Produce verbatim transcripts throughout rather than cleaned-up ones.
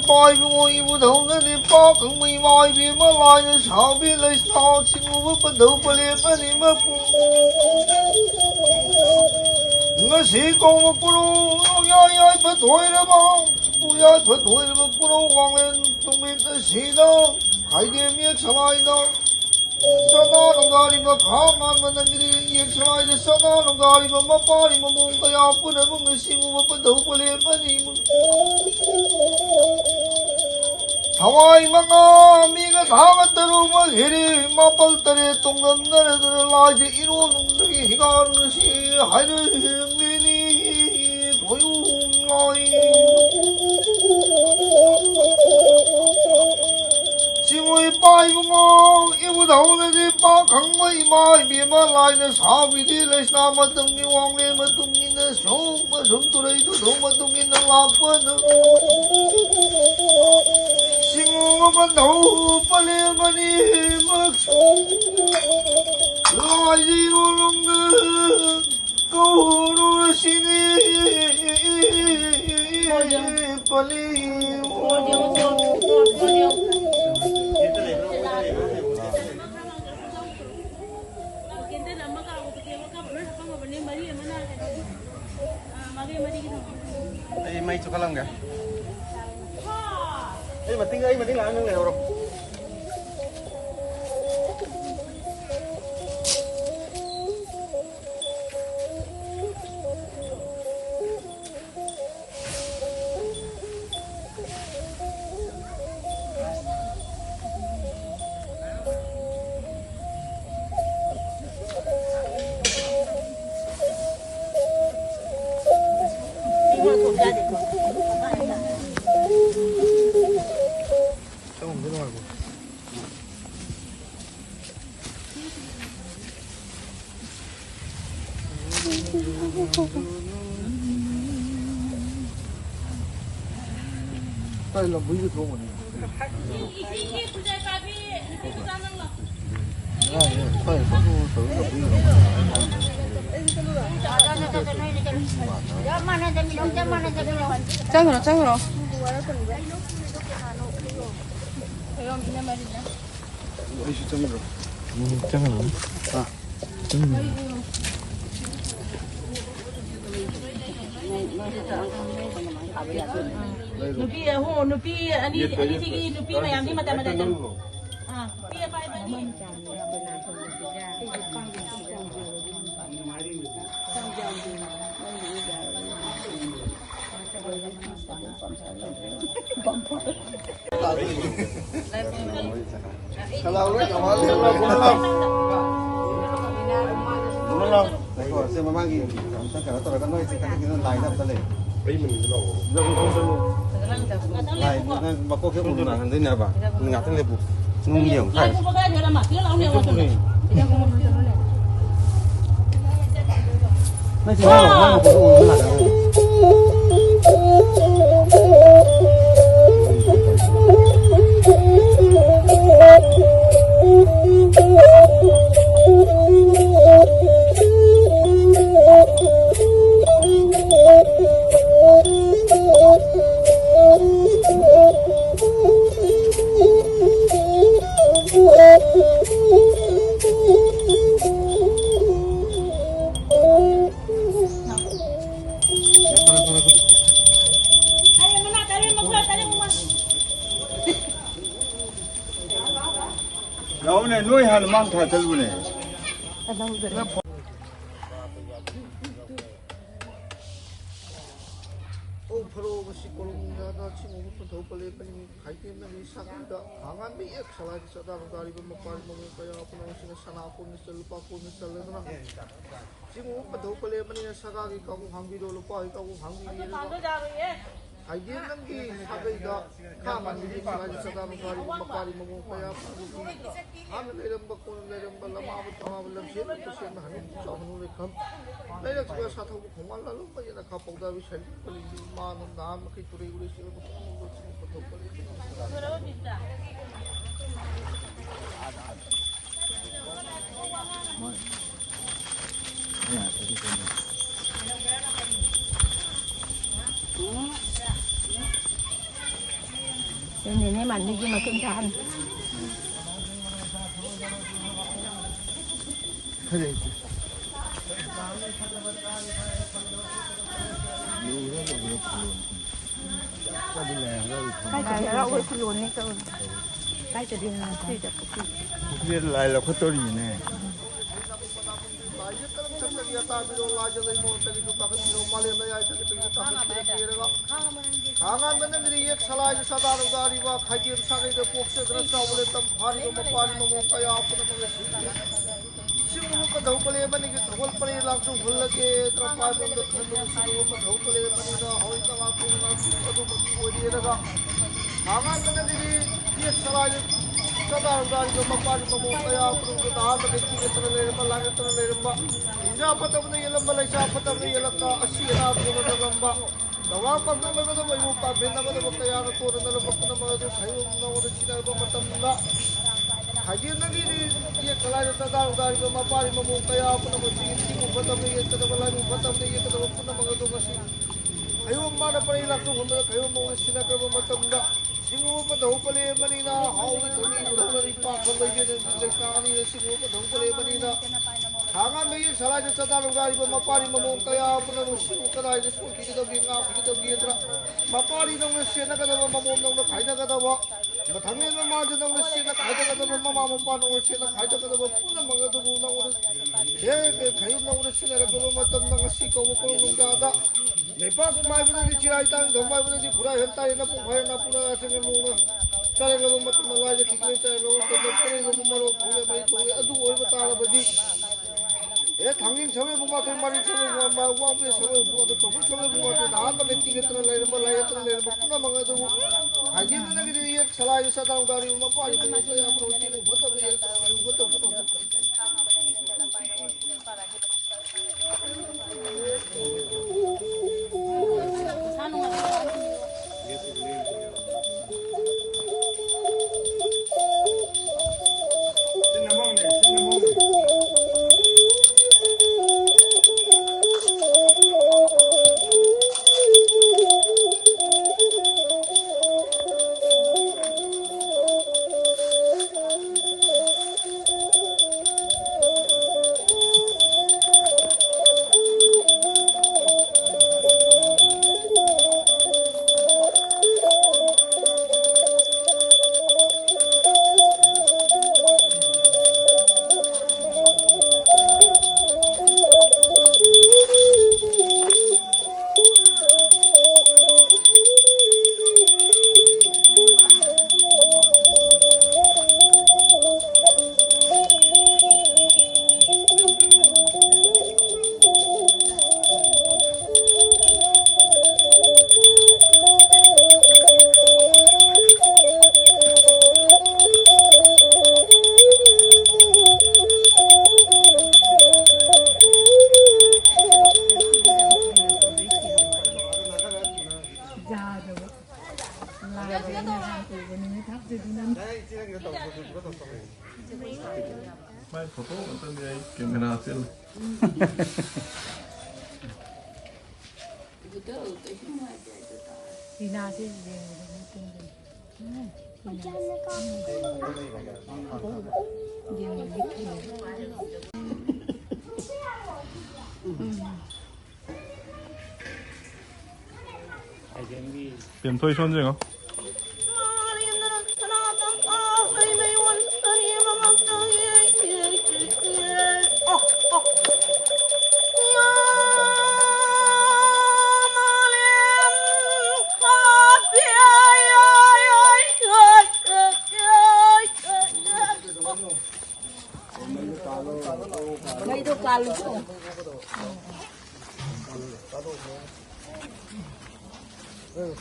ꯄꯥꯏꯕ ꯃꯣꯏ ꯏꯕꯨꯙꯧꯅꯗꯤ ꯄꯥ ꯈꯪꯕ ꯏꯃꯥ ꯏꯕꯦꯝꯃ ꯂꯥꯏꯅ ꯁꯥꯕꯤ ꯂꯩꯁꯥ ꯁꯤꯡꯎꯕ ꯄꯟꯊꯧ ꯄꯂꯦꯝ ꯑꯅꯤꯃꯛꯄꯨ ꯉꯁꯤ ꯀꯧꯕ ꯀꯨꯔꯧ ꯌꯥꯏ ꯌꯥꯏꯐ ꯊꯣꯏꯔꯕ ꯄꯨꯌꯥꯏꯐ ꯊꯣꯏꯔꯕ ꯀꯨꯔꯧ ꯋꯥꯡꯂꯦꯟ ꯇꯨꯡꯃꯤꯠ ꯑꯁꯤꯗ ꯈꯥꯏꯗꯦꯝ ꯌꯦꯛ ꯁꯂꯥꯏꯗ ꯆꯠꯅ ꯂꯧꯗꯥꯔꯤꯕ ꯈꯥ ꯉꯥꯟꯕ ꯅꯪꯒꯤꯗꯤ ꯌꯦꯛ ꯁꯂꯥꯏꯗ ꯆꯠꯅ ꯂꯧꯗꯥꯔꯤꯕ ꯃꯄꯥꯔꯤ ꯃꯃꯣꯡ ꯀꯌꯥ ꯄꯨꯝꯅꯃꯛ ꯉꯁꯤ ꯎꯕ ꯄꯟꯊꯧ ꯄꯂꯦꯝ ꯑꯅꯤꯃꯛ ꯊꯋꯥꯏ ꯃꯉꯥ ꯃꯤꯒ ꯊꯥꯒ ꯇꯔꯨꯛꯃꯛ ꯍꯤꯔꯤ ꯃꯥꯄꯜ ꯇꯔꯦꯠ ꯇꯣꯡꯗꯝꯅꯔꯗꯨꯅ ꯂꯥꯏꯗ ꯏꯔꯣꯜꯂꯨꯝꯗꯒꯤ ꯍꯤꯒꯥꯟ ꯑꯁꯤ ꯍꯥꯏꯅꯔꯤꯕꯅꯤ꯫ ꯈꯣꯏꯎꯝ ꯂꯥꯏ ꯆꯤꯡꯉꯣꯏ ꯄꯥꯏꯕꯉꯣ ꯏꯕꯨꯙꯧꯅꯗꯤ ꯄꯥ ꯈꯪꯕ ꯏꯃꯥ ꯏꯕꯦꯝꯃ ꯂꯥꯏꯅ ꯁꯥꯕꯤꯗꯤ ꯂꯩꯁꯅꯥ ꯃꯇꯝꯒꯤ ꯋꯥꯡꯂꯦꯟ ꯃꯇꯨꯡ ꯏꯟꯅ ꯁꯨꯝ ꯑꯁꯨꯝ ꯇꯨꯔꯩ ꯇꯨꯊꯧ ꯃꯇꯨꯡ ꯏꯟꯅ ꯂꯥꯛꯄꯅ ꯆꯤꯡꯉꯣ ꯃꯄꯟ ꯊꯧ ꯄꯂꯦꯝ ꯑꯅꯤꯃꯛ ꯂꯥꯏꯗꯤ ꯏꯔꯣꯜꯂꯨꯝꯗ ꯀꯧꯔꯨꯔꯁꯤꯅꯤ ꯄꯂꯤ꯫ ꯑꯩ ꯃꯩ ꯆꯨꯈꯠꯂꯝꯒꯦ꯫ ꯑꯩ ꯃꯇꯤꯡ, ꯑꯩ ꯃꯇꯤꯡ ꯂꯥꯛꯑ ꯅꯪ ꯂꯩꯍꯧꯔꯣ꯫ ꯇꯥꯏ ꯂꯝꯕꯨꯏꯒꯤ ꯊꯣꯡꯕꯅꯤ꯫ ꯆꯪꯈ꯭ꯔꯣ, ꯆꯪꯈ꯭ꯔꯣ꯫ ꯑꯩꯁꯨ ꯆꯪꯈ꯭ꯔꯣ? ꯎꯝ, ꯆꯪꯈ꯭ꯔꯣ꯫ ꯑꯥ꯫ ꯆꯪꯈ꯭ꯔꯣ꯫ ꯅꯨꯄꯤ ꯑꯍꯨꯝ, ꯅꯨꯄꯤ ꯑꯅꯤ, ꯑꯅꯤꯁꯤꯒꯤ ꯅꯨꯄꯤ ꯃꯌꯥꯝꯒꯤ ꯃꯇꯥꯏ ꯃꯇꯥꯏꯗ꯫ ꯑꯥ, ꯅꯨꯄꯤ ꯑꯄꯥꯏꯕ ꯑꯅꯤ꯫ ꯉꯥꯏꯈꯣ, ꯁꯦ ꯃꯃꯥꯡꯒꯤ ꯑꯝꯇ ꯀꯩꯅꯣ ꯇꯧꯔꯒ ꯅꯣꯏ ꯆꯤꯛꯀꯟꯒꯤꯗꯣ ꯂꯥꯏꯟꯗ ꯑꯝꯇ ꯂꯩ꯫ ꯑꯩ ꯃꯅꯤꯡꯗ ꯂꯥꯛꯑꯣ꯫ ꯂꯥꯏꯟ, ꯅꯪ ꯃꯀꯣꯛꯁꯦ ꯎꯔꯨ ꯅꯥꯍꯟꯗꯣꯏꯅꯦꯕ꯫ ꯉꯥꯛꯇꯪ ꯂꯦꯞꯄꯨ꯫ ꯅꯨꯡ ꯌꯦꯡꯉꯨ ꯁ꯭ꯋꯥꯏꯗ꯫ ꯅꯪ ꯁꯤ ꯉꯥꯡꯉꯣ, ꯉꯥꯡꯉꯣ, ꯉꯥꯡꯉꯣ꯫ ꯂꯥꯛꯑꯣꯅꯦ, ꯅꯣꯏ ꯍꯥꯟꯅ ꯃꯥꯡ ꯊꯥ ꯆꯠꯂꯨꯅꯦ꯫ ꯑꯣ ꯐꯔꯣ, ꯉꯁꯤ ꯀꯣꯂꯣꯝꯕꯤꯌꯥꯗ ꯁꯤꯒꯨꯝꯕ ꯄꯟꯊꯧ ꯄꯜꯂꯦ ꯄꯟꯅꯤꯡꯉꯤ꯫ ꯈꯥꯏꯇꯦꯝꯅꯒꯤ ꯁꯥꯀꯩꯗ ꯍꯥꯡꯉꯝꯃꯤ ꯑꯦꯛ ꯁꯂꯥꯏꯒꯤ ꯆꯥꯗꯥ ꯂꯧꯗꯥꯔꯤꯕ ꯃꯄꯥꯔꯤ ꯃꯃꯧ ꯀꯌꯥ ꯄꯨꯝꯅꯃꯛꯁꯤꯅ ꯁꯅꯥ ꯀꯣꯟꯅ ꯆꯠ-, ꯂꯨꯄꯥ ꯀꯣꯟꯅ ꯆꯠꯂꯗꯅ ꯁꯤꯒꯨꯝꯕ ꯄꯟꯊꯧ ꯄꯜꯂꯦ ꯑꯃꯅꯤꯅ ꯁꯔꯀꯥꯔꯒꯤ ꯀꯥꯡꯕꯨ ꯍꯥꯡꯕꯤꯔꯣ, ꯂꯨꯄꯥꯒꯤ ꯀꯥꯡꯕꯨ ꯍꯥꯡꯕꯤꯔꯣ꯫ ꯍꯥꯏꯗꯤ ꯅꯪꯒꯤ ꯁꯥꯒꯩꯗ ꯈꯥ ꯃꯥꯟꯕꯤꯒꯤ ꯁꯔꯀꯥꯔꯒꯤ ꯆꯥꯗꯥ ꯂꯧꯗꯥꯔꯤꯕ ꯃꯄꯥꯔꯤ ꯃꯃꯧ ꯀꯌꯥ ꯄꯨꯝꯅꯃꯛꯁꯤꯅ ꯍꯥꯟꯅ ꯂꯩꯔꯝꯕ ꯀꯣꯟꯅ ꯂꯩꯔꯝꯕ ꯂꯃꯥꯕ ꯇꯃꯥꯕ ꯂꯝꯁꯦꯟꯕ ꯇꯨꯁꯦꯟꯕ ꯍꯅꯨ ꯆꯥꯎ ꯍꯅꯨ ꯂꯩꯈꯝ ꯂꯩꯔꯛꯁꯤꯗ ꯁꯥꯊꯧꯕ ꯈꯣꯡꯕꯥꯟ ꯂꯥꯜꯂꯝꯕ ꯌꯦꯅꯈꯥ ꯄꯥꯎꯗꯥꯕꯤ ꯁꯥꯏꯕꯤ ꯄꯂꯤꯡꯕꯤ ꯃꯥꯅ ꯅꯍꯥꯟ ꯃꯈꯩ ꯇꯨꯔꯩ ꯎꯔꯩ ꯆꯦꯜꯂꯕ ꯄꯨꯝꯅꯃꯛꯇ ꯆꯤꯡ ꯄꯟꯊꯧ ꯄꯜꯂꯦ꯫ ꯅꯦꯅꯦ ꯃꯥꯟꯕꯤꯒꯤ ꯃꯇꯨꯡ ꯇꯥꯍꯟ꯫ ꯀꯥꯏ ꯆꯠꯂꯤ? ꯍꯔꯥꯎꯕ ꯐꯤꯔꯣꯜꯅꯦ ꯇꯧꯔꯤ꯫ ꯀꯥꯏ ꯆꯠꯂꯤ? ꯁꯤꯗ ꯄꯨꯈ꯭ꯔꯤ꯫ ꯄꯨꯈ꯭ꯔꯤꯗ ꯂꯥꯏ ꯂꯧꯈꯠꯇꯧꯔꯤꯅꯦ꯫ ꯂꯥꯏꯁꯦ ꯇꯔꯨꯛ ꯊꯛꯇꯒꯤ ꯑꯇꯥꯕꯤꯔꯣ, ꯂꯥꯏꯁꯦ ꯂꯩꯃꯣꯟ ꯇꯔꯤꯗꯨ ꯀꯥꯈꯠꯄꯤꯔꯣ, ꯃꯥꯂꯦꯝ ꯂꯩꯌꯥꯏ ꯊꯛꯇꯒꯤ ꯀꯥꯈꯠꯄꯤꯔꯣ ꯄꯤꯔꯒ꯫ ꯊꯥꯉꯥꯟꯕ ꯅꯪꯒꯤꯗꯤ ꯌꯦꯛ ꯁꯂꯥꯏꯁꯦ ꯁꯗꯥ ꯔꯧꯗꯥꯔꯤꯕ, ꯈꯥꯏꯗꯦꯝ ꯁꯥꯒꯩꯗ ꯄꯣꯛꯆꯗꯅ ꯆꯥꯎꯕ ꯂꯦꯇꯝ ꯐꯥꯔꯤꯕ ꯃꯄꯥꯔꯤ ꯃꯃꯣꯡ ꯀꯌꯥ ꯄꯨꯝꯅꯃꯛ ꯑꯁꯤ ꯁꯤꯡꯎ ꯀꯗꯧ ꯄꯂꯦꯝ ꯑꯅꯤꯒꯤ ꯊꯧꯒꯜ ꯄꯔꯦꯡ ꯂꯥꯡꯁꯨ ꯍꯨꯜꯂꯒꯦ, ꯇꯔꯥꯄꯥꯏ ꯃꯔꯨꯝꯗ ꯊꯟꯕ ꯁꯤꯡꯎ ꯀꯗꯧ ꯄꯂꯦꯝ ꯑꯅꯤꯅ ꯍꯧꯔꯤ ꯀꯂꯥ ꯊꯣꯡꯅ ꯁꯤꯡꯎ ꯑꯗꯨꯃꯛꯀꯤ ꯑꯣꯏꯔꯦꯔꯒ ꯊꯥꯉꯥꯟꯕ ꯅꯪꯒꯤꯗꯤ ꯌꯦꯛ ꯁꯂꯥꯏꯁꯦ ꯁꯗꯥ ꯔꯧꯗꯥꯔꯤꯕ ꯃꯄꯥꯔꯤ ꯃꯃꯣꯡ ꯀꯌꯥ ꯄꯨꯝꯅꯃꯛ ꯅꯍꯥꯟꯗ ꯂꯩꯇꯅ ꯂꯩꯔꯝꯕ, ꯂꯥꯡ ꯌꯦꯠꯇꯅ ꯂꯩꯔꯝꯕ, ꯏꯟꯖꯥ ꯐꯠꯇꯕꯅ ꯌꯦꯜꯂꯝꯕ, ꯂꯩꯁꯥ ꯐꯠꯇꯕꯅ ꯌꯦꯜꯂꯛꯄ, ꯑꯁꯤ ꯑꯅꯥꯕꯅ ꯅꯜꯂꯝꯕ, ꯂꯧꯔꯥꯡ ꯄꯥꯛꯇꯛꯅꯒꯗꯕ, ꯏꯃꯨꯡ ꯄꯥꯟ ꯐꯦꯟꯅꯒꯗꯕ ꯀꯌꯥꯅ ꯇꯣꯟꯅ ꯅꯜꯂꯝꯕ ꯄꯨꯝꯅꯃꯛ ꯑꯗꯨ ꯈꯥꯏꯌꯣꯝ ꯅꯉꯣꯟꯗ ꯁꯤꯟꯅꯔꯕ ꯃꯇꯝꯗ, ꯈꯥꯏꯗꯦꯝꯅꯒꯤ ꯌꯦꯛ ꯀꯂꯥꯏꯗ ꯁꯗꯥ ꯔꯧꯗꯥꯔꯤꯕ ꯃꯄꯥꯔꯤ ꯃꯃꯣꯡ ꯀꯌꯥ ꯄꯨꯝꯅꯃꯛ ꯑꯁꯤ ꯏꯁꯤꯡ ꯐꯠꯇꯕꯅ ꯌꯦꯛꯀꯗꯕ, ꯂꯥꯏꯕꯨꯡ ꯐꯠꯇꯕꯅ ꯌꯦꯛꯀꯗꯕ ꯄꯨꯝꯅꯃꯛ ꯑꯗꯨ ꯉꯁꯤ ꯈꯥꯏꯌꯣꯝ ꯃꯥꯅ ꯄꯔꯩ ꯂꯥꯛꯆ ꯍꯣꯟꯕꯗ ꯈꯥꯏꯌꯣꯝ ꯃꯉꯣꯟꯗ ꯁꯤꯟꯅꯈ꯭ꯔꯕ ꯃꯇꯝꯗ, ꯁꯤꯡꯎ ꯄꯟꯊꯧ ꯄꯂꯦꯝꯕꯅꯤꯅ ꯍꯥꯎꯅ ꯊꯧꯅꯤꯕ ꯂꯧꯅꯔꯤ ꯄꯥꯈꯪ ꯂꯩꯖꯅ ꯂꯩꯇꯥꯅꯤꯅ ꯁꯤꯡꯎ ꯄꯟꯊꯧ ꯄꯂꯦꯝꯕꯅꯤꯅ ꯊꯥꯉꯥꯟꯕꯒꯤ ꯁꯂꯥꯏꯗ ꯆꯗꯥ ꯂꯧꯗꯥꯔꯤꯕ ꯃꯄꯥꯔꯤ ꯃꯃꯣꯡ ꯀꯌꯥ ꯄꯨꯝꯅꯃꯛ ꯁꯤꯡꯎ ꯀꯗꯥꯏꯗ ꯁꯣꯛꯈꯤꯒꯗꯕꯒꯦ, ꯉꯥꯛꯈꯤꯒꯗꯕꯒꯦꯗ꯭ꯔꯥ? ꯃꯄꯥꯔꯤ ꯅꯧꯅ ꯁꯦꯠꯅꯒꯗꯕ, ꯃꯃꯣꯝ ꯅꯧꯅ ꯈꯥꯏꯅꯒꯗꯕ, ꯃꯊꯪꯒꯤ ꯃꯃꯥꯡꯗ ꯅꯧꯅ ꯁꯦꯠꯅ ꯈꯥꯏꯗꯒꯗꯕ, ꯃꯃꯥ ꯃꯄꯥ ꯅꯧꯅ ꯁꯦꯠꯅ ꯈꯥꯏꯗꯒꯗꯕ ꯄꯨꯝꯅꯃꯛ ꯑꯗꯨꯕꯨ ꯅꯧꯅ ꯍꯦꯛ ꯈꯥꯏꯌꯨꯝ ꯅꯧꯅ ꯁꯤꯟꯅꯔꯛꯂꯕ ꯃꯇꯝꯗ ꯉꯁꯤ ꯀꯧꯕ ꯀꯧꯔ ꯅꯨꯡꯗꯥꯡꯗ ꯂꯩꯄꯥꯛ ꯃꯥꯏꯕꯗꯗꯤ ꯆꯤꯔꯥꯏ ꯇꯥꯡ ꯊꯧ ꯃꯥꯏꯕꯗꯗꯤ ꯈꯨꯔꯥꯏ ꯍꯦꯟ ꯇꯥꯏ ꯅꯄꯨꯡ ꯐꯥꯏ ꯅꯥꯄꯨꯅ ꯑꯁꯤꯅ ꯂꯣꯡꯅ ꯇꯥꯏꯔꯛꯂꯕ ꯃꯇꯝꯗ ꯂꯥꯏꯗ ꯊꯤꯛꯂꯦ ꯇꯥꯏꯔꯛꯂꯕ ꯃꯇꯝꯗ ꯄꯨꯔꯩꯕꯕꯨ ꯃꯔꯣꯛ ꯊꯣꯛꯂꯦ ꯃꯩ ꯊꯣꯛꯂꯦ ꯑꯗꯨ ꯑꯣꯏꯕ ꯇꯥꯔꯕꯗꯤ ꯍꯦ ꯊꯥꯡꯖꯤꯡ ꯁꯃꯦ ꯄꯨꯡ ꯃꯥꯊꯣꯏ ꯃꯔꯤ ꯁꯃꯦ ꯄꯨꯡ ꯃꯥ ꯋꯥꯡꯄ꯭ꯔꯦ ꯁꯃꯦ ꯄꯨꯡ ꯑꯗꯨ ꯀꯧꯕ ꯁꯃꯦ ꯄꯨꯡ ꯃꯥꯊꯣꯏ ꯅꯍꯥꯟ ꯅꯨꯃꯤꯠ ꯇꯤꯡꯒꯠꯇꯅ ꯂꯩꯔꯝꯕ ꯂꯥꯏꯌꯦꯠꯇꯅ ꯂꯩꯔꯝꯕ ꯄꯨꯝꯅꯃꯛ ꯑꯗꯨꯕꯨ ꯍꯥꯏꯖꯤꯟꯅꯒꯤꯗꯤ ꯌꯦꯛ ꯁꯂꯥꯏꯗ ꯁꯗꯥꯎ ꯇꯥꯔꯤꯕ ꯃꯄꯥ ꯏꯕꯨꯡ ꯀꯌꯥ ꯐꯠꯇꯕ ꯌꯦꯛ ꯐꯠꯇꯕ ꯐꯠꯇꯕ ꯃꯥꯏ ꯐꯣꯇꯣ ꯈꯛꯇꯅꯤ ꯑꯩ ꯀꯦꯃꯦꯔꯥ ꯆꯦꯜꯂꯤ꯫ ꯔꯤꯅꯥꯁꯦ ꯌꯦꯡꯕꯗ ꯅꯣꯛꯅꯤꯡꯕꯅꯤ꯫ ꯌꯦꯡꯕꯗ ꯅꯣꯛꯅꯤꯡꯕꯅꯤ꯫ ꯄꯦꯝꯊꯣꯏ ꯁꯣꯝꯁꯦ ꯌꯦꯡꯉꯣ꯫ ꯃꯩꯗꯣ ꯀꯥꯜꯂꯨ꯫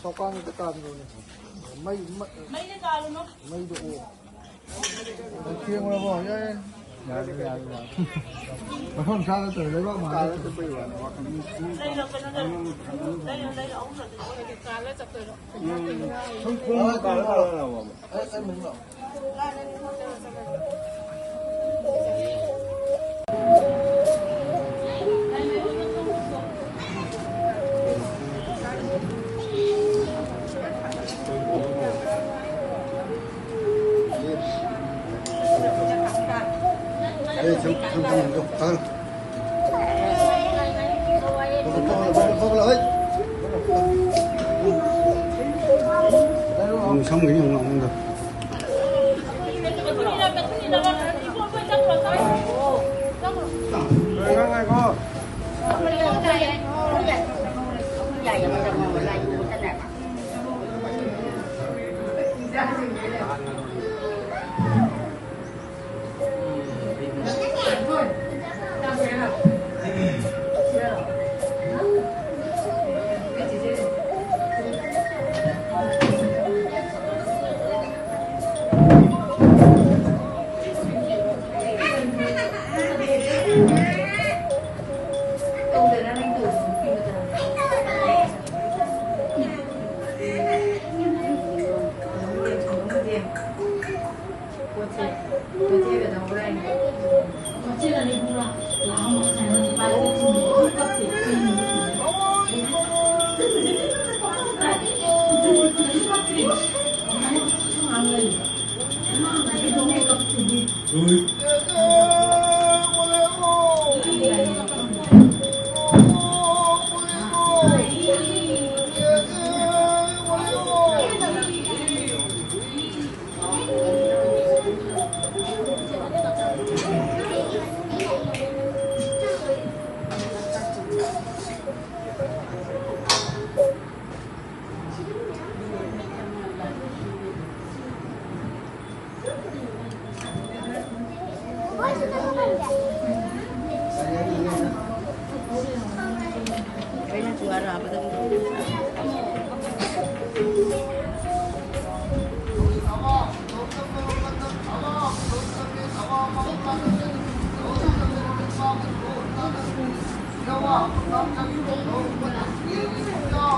ꯁꯥꯎꯀꯥꯡꯗ ꯀꯥꯟꯗꯣꯅꯦ꯫ ꯃꯩ, ꯃ-, ꯃꯩꯗ ꯀꯥꯜꯂꯨꯅꯣ꯫ ꯃꯩꯗꯣ ꯑꯣ꯫ ꯊꯦꯡꯉꯨꯔꯕꯣ? ꯌꯥꯔꯦ, ꯌꯥꯔꯦ꯫ ꯌꯥꯔꯦ, ꯌꯥꯔꯦ, ꯌꯥꯔꯦ꯫ ꯃꯐꯝ ꯆꯥꯗ ꯇꯧꯔꯦ, ꯂꯩꯕꯥꯛ ꯃꯥꯜꯂꯦ꯫ ꯂꯩꯔꯣ, ꯀꯩꯅꯣ ꯂꯩꯔꯣ꯫ ꯂꯩꯔꯣ, ꯂꯩꯔꯣ, ꯑꯍꯨꯝ ꯈꯛꯇꯅꯤ꯫ ꯀꯥꯜꯂ ꯆꯠꯇꯣꯏꯔꯣ? ꯁꯨꯝ ꯀꯥꯜꯂ ꯀꯥꯜꯂ ꯂꯥꯛꯑꯣ꯫ ꯑꯩ, ꯑꯩ ꯃꯤꯡꯂꯣ?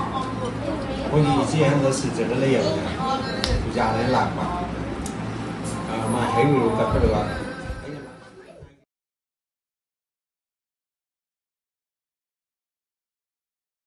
ꯑꯩꯈꯣꯏꯒꯤ ꯏꯆꯦ ꯑꯍꯟꯗ ꯁꯤꯜꯆꯔꯗ ꯂꯩꯌꯦꯕ, ꯄꯨꯖꯥꯗ ꯂꯥꯛꯄ꯫ ꯑ, ꯃꯥ ꯍꯩꯔꯨꯔ ꯀꯠꯄꯗꯨꯒ